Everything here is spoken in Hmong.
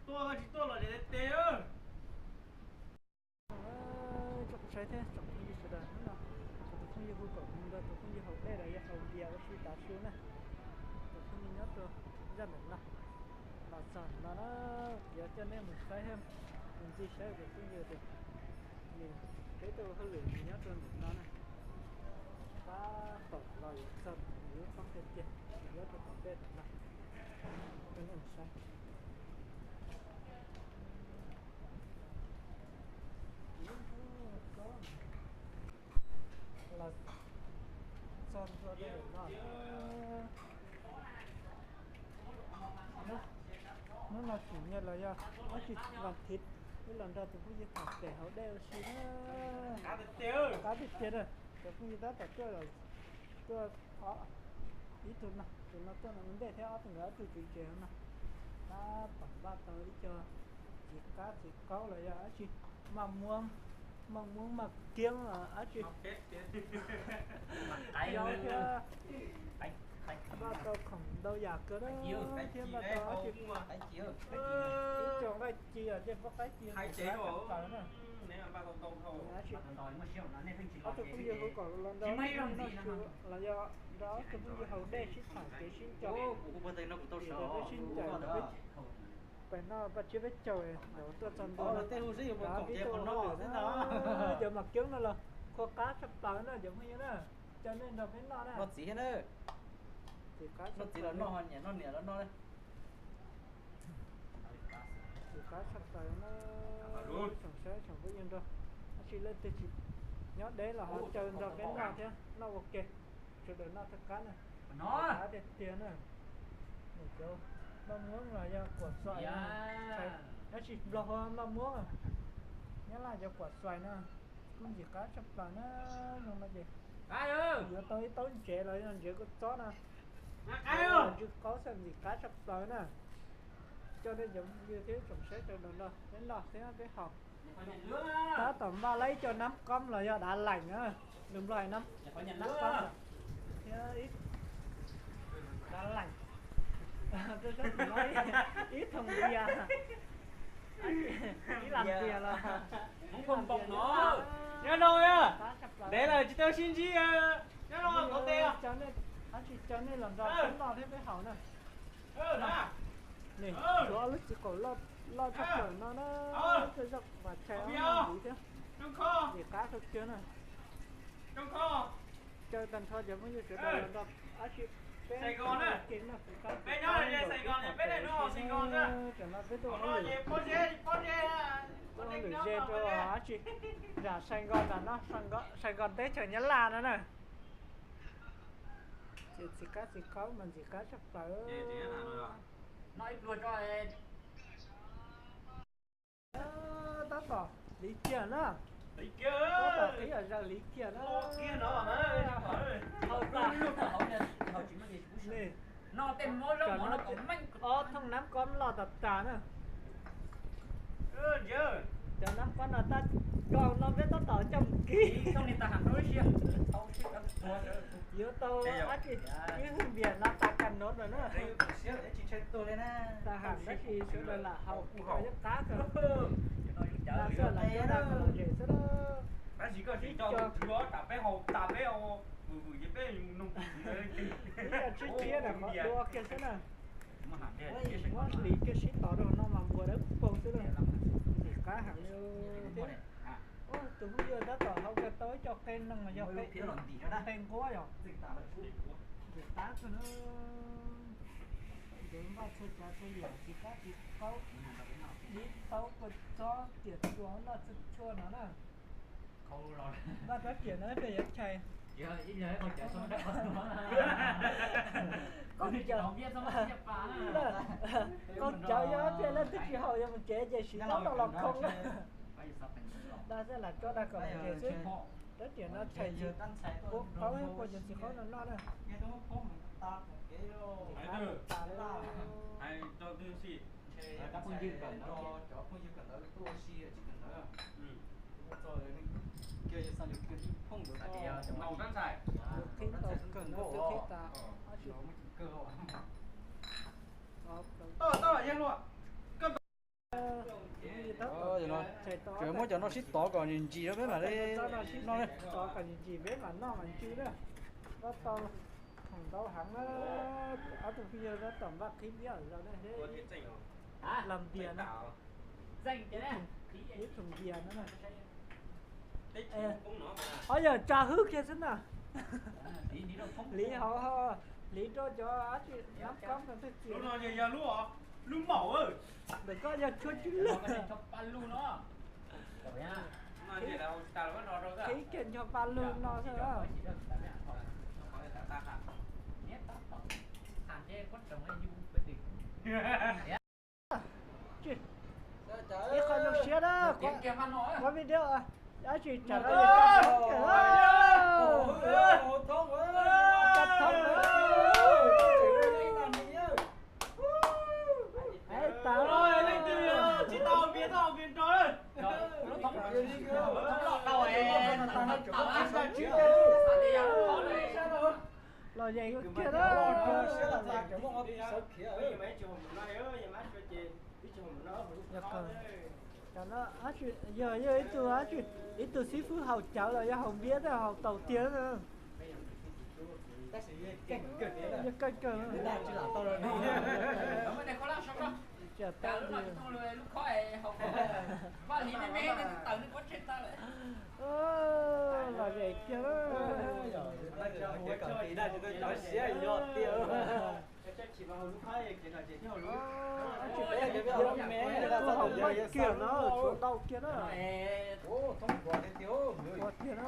Tuaj tsis tuaj los tes. Tsoom saib thiab tsoom phooj ywg sawv daws, hnub no kuv tus phooj ywg hu kom kuv nrog tus phooj ywg haus dej los yog haus npias ua si tav su na. Tus phooj ywg nyob rau zaj ntawm no, los txog no na, kuv yuav coj nej mus saib thiab mus ncig saib tus phooj ywg tias nws peb tug hauj lwm nws nyob rau ntawm no na. Tab tom los yuav txog nws lub tshoob tiag tiag, nws nyob rau tom ntej tom no. Coj nej mus saib. Los txog ntua rau ntawm no. Hnub no kuv nyiam los yog ib tsis los thiv, wb los nrog tus phooj ywg tham pem haus dej ua si na. Qab tiag tiag na, cov phooj ywg tab tom tuaj, tuaj ob, ib tug no, tus no tuaj no ua ntej thiab ob tug nkawd ob tug tsev tsev no. Tab tom npaj tau ib co txiv qab txiv qaub los yog dab tsi, maj muab, maj muab maj kiab los dab tsi. Qaib thiab, npaj tau khoom ntau yam kawg thiab npaj tau dab tsi. Ib co nqaij ci os, tej pob qaib ci txiv qab tshaj plaws na. Ob tug phooj ywg hu kom los nrog peb noj su los yog nrog ob tug phooj ywg haus dej sib tham kev sib ncaws, sib ncaws pem noj paj tsiab peb caug ntawd tuaj txog ntua no. Cov mam coob no los khua qab tshaj plaws na cov phooj ywg na. Coj nej nrog peb noj na. Noj txiv thiab na. Txiv qab tshaj plaws, noj niam los noj. Txiv qab tshaj plaws na. Tsoom saib tsoom phooj ywg nrog, tab sis leej twg tsis nyob deb los ho caw nrog peb noj thiab noj ua ke. Sawv daws noj thaj qab na. Qab tiag tiag na. Nws cov maj muab los yog kuam xuais, tab sis Nplog hu maj muab, Nyab Laj cov kuam xuais na. Kuj ntxim qab tshaj plaws na. Zoo no ces yuav tau ib taub ntsev los yog ntsev kua txob no, ntsev qaub xwb ntxim qab tshaj plaws na. Coj nej cov phooj ywg thiab tsoom saib sawv daws nrog peb noj thiab peb haus. Tab tom npaj lawm ib co nab kob los yog dav lees na, lus Nplog hais nab kob thiab ib dav lees, ib thooj npias, ib las npias los. Nyob no, ntev lawm tsis tau sib ntsib. Nyob no, tab sis coj nej los nrog peb noj thiab peb haus na. Nws tshuav ob lub txiv qaub loj tshaj plaws no na, tej zaum mas tshais ob ntxiv thiab. Ntxim qab kawg kiag na. Caw tag nrho cov phooj ywg sawv daws los nrog dab tsi peb ua ke noj txiv qab txiv qaub ntawm peb pem no xwb na. Tam no peb tuaj ua hauj lwm, tuaj ua hauj lwm ze rau dab tsi, nram Sài Gòn nram no, Sài Gòn teb chaws Nyab Laj no na. Ces txiv qab txiv qaub mas ntxim qab tshaj plaws. Tab tom liv kiag na. Tab tom qhib yam zaws liv kiag na. Ob thooj nab kob loj tas tas na. Cov nab kob no tab, nkaus no peb tab tom coj mus kib. Yuav tau dab tsi, ib hwj npias no tas kas no lawm na. Tas ham tab sis sawv daws lam haus, haus ib qab kawg. Los xwb lam coj dag kom lom zem xwb na. Ib co tshiab tshiab lam qhov dua kiag xwb na. Muab hliv kiag sib tov rau no mas npua dawb paug xwb na. Ntxim qab heev li thiab. Tus phooj ywg tab tom hau kiag tau ib co qe nees yog qe nquab yom. Ntxim qab kawg na. Nkawd npaj txhua tsav txhua yam txiv qab txiv qaub, dib taub kua txob tiam txuas noj txhua txhua no na. Npaj rab riam no peb yuav chais. Qau cawv yog peb leej twg tsis haus yuav mus tsev ces siv taub no los khoo na. Dag xwb lam tso dag kom lom zem xwb. Rab riam no chais txiv qaub, qaub thiab kua cov txiv qaub no noj na. Ntxim qab tas tas li. Qhib tau kawg nkaus twb qhib tas. Ob tsis, ob plaws Tsuas muab cov no sib tov kom ntsim ntsim peb mam li noj. Tov kom ntsim ntsim peb mam noj mam ntsw na. Tab tom khoom ntau heev na. Ob tug phooj ywg tab tom npaj qhib ntiab zaum no, los ntias no, ib tug ntias no na. Ob yawg tsa hwb kiag xwb na. Hliv hauv, hliv rau cov dab tsi nab koob no tej txias. Yog lub, lub maum. Ntawm koj yog tshuaj tsw lwj. Qhib kiag ncho pa lug no xwb. Ib qho zoo siab na, kuv video dab tsi tsam no tas. Los yeej kiag na. Yog, yog ib tug, ib tug xib fwb haus cawv los yog haus npiab tej haus tau tiag na. Yog kawg kawg. Los yeej kiag. Kuv haus maj kiag no, tshuav ntau kiag na. Ua tiag na.